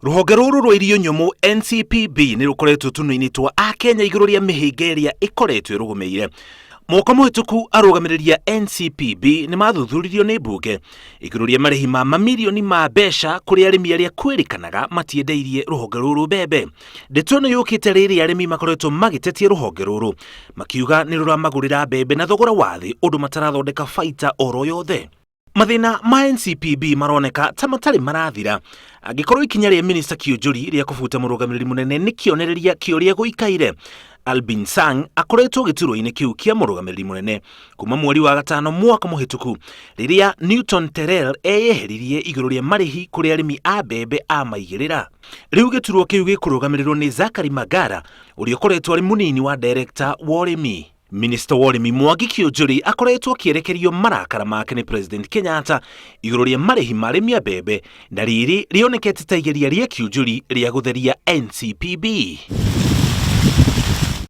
Rũhonge rũrũ rwa irio nyũmũ NCPB nĩ rũkoretwo tũnua-inĩ twa Akenya igũrũ rĩa mĩhĩnga ĩrĩa ĩkoretwo ĩrũgũmĩire. Mwaka mũhĩtũku arũgamĩrĩri a NCPB nĩ mathuthuririo nĩ mbunge igũrũ rĩa marĩhi ma mamirioni ma mbeca kũrĩ arĩmi arĩa kwĩrĩkanaga matiendeirie rũhonge rũrũ mbembe. Ndeto ĩno yũkĩte rĩrĩa arĩmi makoretwo magĩtetia rũhonge rũrũ makiuga nĩ rũramagũrĩra mbembe na thogora wa thĩ ũndũ matarathondeka baita oro yothe. Mathĩna ma NCPB maroneka ta matarĩ marathira angĩkorwo ikinya rĩa minista Kiunjuri rĩa kũbuta mũrũgamĩrĩri mũnene nĩ kĩonereria kĩa ũrĩa gũikaire. Albin Sang akoretwo gĩturwa-inĩ kĩu kĩa mũrũgamĩrĩri mũnene kuma mweri wa gatano mwaka mũhĩtũku rĩrĩa Newton Terrell eyeheririe igũrũ rĩa marĩhi kũrĩ arĩmi a mbembe a maigĩrĩra. Rĩu gĩturwa kĩu gĩkũrũgamĩrĩrwo nĩ Zachary Magara ũrĩa ũkoretwo arĩ mũnini wa director wa ũrĩmi. Minista wa ũrĩmi Mwangi Kiunjuri akoretwo akĩerekerio marakara make nĩ President Kenyatta igũrũ rĩa marĩhi ma arĩmi a mbembe na rĩrĩ rĩonekete ta igeria rĩa Kiunjuri rĩa gũtheria NCPB.